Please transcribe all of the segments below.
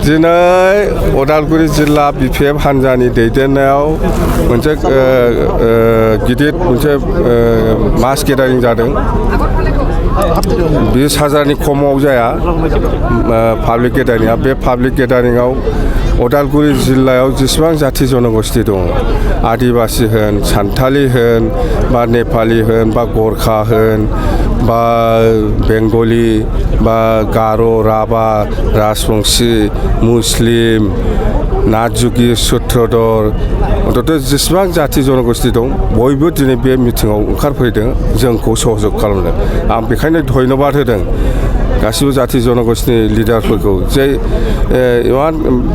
दिनै उदालगुरि जिल्ला बिपिएफ हान्जानि दैदेननायाव मोनसे गिदिर मोनसे मास गेदारिं जादों 20,000नि खमाव जाया पाब्लिक गेदारिंआ बे पाब्लिक गेदारिंआव उदालगुरि जिल्लायाव जेसेबां जाथि जनगोष्ठी दङ आदिबासि होन सान्थालि होन बा नेपालि होन बा गरखा होन बा बेंगलि बा गार' राभा राजबंशी मुस्लिम नाथजुगि सुत्रधर अन्तत' जेसेबां जाथि जनगोष्ठी दं बयबो दिनै बे मिटिङाव ओंखारफैदों जोंखौ सहयोग खालामनो आं बेखायनो धन्यबाद होदों गासिबो जाथि जनगोष्ठीनि लिडारफोरखौ जे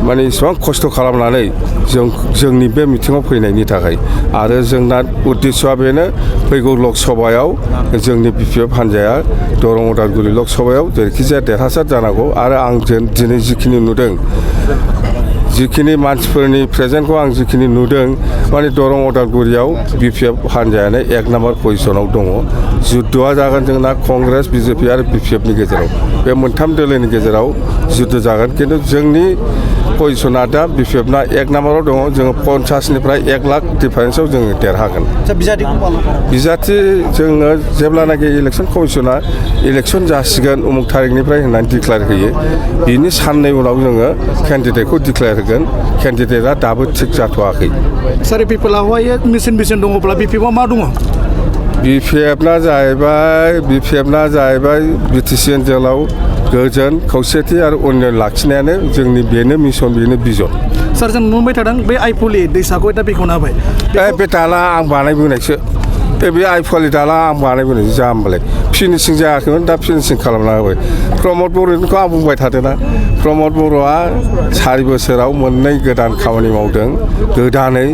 माने इसेबां खस्थ' खालामनानै जोंनि बे मिटिङाव फैनायनि थाखाय आरो जोंना उद्देश्यआ बेनो फैगौ लकसभायाव जोंनि बिपिएफ हान्जाया दरं उदालगुरि लकसभायाव जेरैखिजाया देरहासार जानांगौ आरो आं दिनै जिखिनि नुदों जिखिनि मानसिफोरनि प्रेजेन्टखौ आं जिखिनि नुदों माने दरं उदालगुरियाव बिपिएफ हान्जायानो 1 नाम्बार पजिशनाव दङ जुद्धआ जागोन जोंना कंग्रेस बिजेपि आरो बिपिएफनि गेजेराव बे मोनथाम दोलोनि गेजेराव जुद्ध जागोन खिन्थु जोंनि पजिशना दा बिपिएफना 1 नाम्बाराव दङ जोङो 50निफ्राय 1 लाख डिफारेन्सआव जोङो देरहागोन बिजाथि जोङो जेब्लानाखि इलेक्सन कमिसना इलेक्सन जासिगोन उमुक थारिखनिफ्राय होननानै डिक्लेयार होयो बिनि साननै उनाव जोङो केन्डिडेटखौ डिक्लेयार होगोन केन्डिडेटआ दाबो थिग जाथ'वाखै सार पिपलावहाय मिशन दङब्ला बिपिएफआव मा दङ बिपिएफना जाहैबाय बिटिसि ओनसोलाव गोजोन खौसेथि आरो उन्नयन लाखिनायानो जोंनि बेनो मिशन बेनो बिजन सार जों नुबाय थादों बे आइफवालि दैसाखौ दा बेखेवना होबाय बे दाला आं बानायबोनायसो बे आइफवालि दाला आं बानायबोनायसो जाम्बालाय फिनिशिं जायाखैमोन दा फिनिशिं खालामना होबाय प्रमद बर'निखौ आं बुंबाय थादोंना प्रमद बर'आ 4 बोसोराव मोननै गोदान खामानि मावदों गोदानै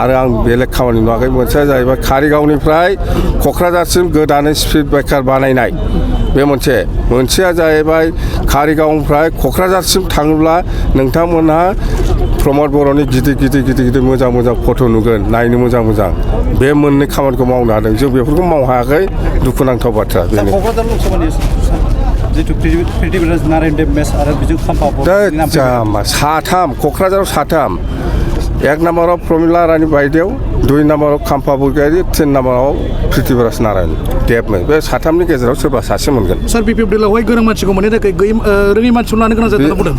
आरो आं बेलेग खामानि नुवाखै मोनसेया जाहैबाय कारिगावनिफ्राय क'क्राझारसिम गोदानै स्पिड ब्रेकार बानायनाय बे मोनसेया जाहैबाय कारिगावनिफ्राय क'क्राझारसिम थाङोब्ला नोंथांमोनहा प्रमद बर'नि गिदिर मोजां फट' नुगोन नायनो मोजां बे मोननै खामानिखौ मावनो हादों जों बेफोरखौ मावनो हायाखै दुखुनांथाव बाथ्रा बेनो साथाम क'क्राझाराव 1 नाम्बाराव प्रमिला रानी बायदेव 2 नाम्बाराव खाम्फा बरगयारी 3 नाम्बाराव प्रिथिबिराज नारायण देबमोन बे साथामनि गेजेराव सोरबा सासे मोनगोन सार बिपिएफ दलावहाय गोरों मानसिखौ मोननो थाखाय रोङि मानसिखौ लानो गोनां जादों बुंदों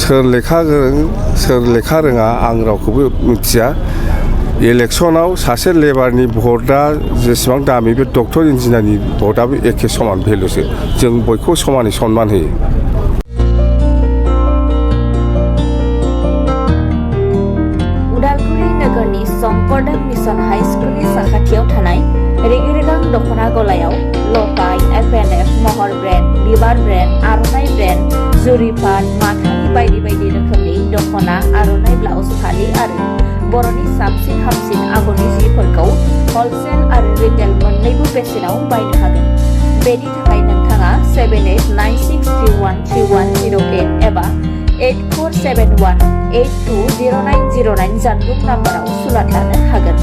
सोर लेखा गोरों सोर लेखा रोङा आं रावखौबो मिथिया इलेक्सनाव सासे लेबारनि भटआ जेसेबां दामि बे डक्टर इन्जिनियारनि भटआबो एखे समान भेलुसो जों बयखौबो समानै सनमान होयो उदालगुरि नोगोरनि शंकरदेव मिशन हाई स्कुलनि साखाथियाव थानाय रेगे-रेगां दख'ना गलायाव लफाय एफएनएफ महर ब्रेन्ड बिबार ब्रेन्ड आर'नाइ ब्रेन्ड जुरि पाट माथानि बायदि रोखोमनि दख'ना आर'नाइ ब्लाउस फालि आरो बर'नि साबसिन हामसिन आगरनि जिफोरखौ हलसेल आरो रिटेल मोन्नैबो बेसेनाव बायनो हागोन बेनि थाखाय नोंथाङा 7896313108 एबा 8471820909 जानबुं नाम्बाराव सुलाद लानो हागोन।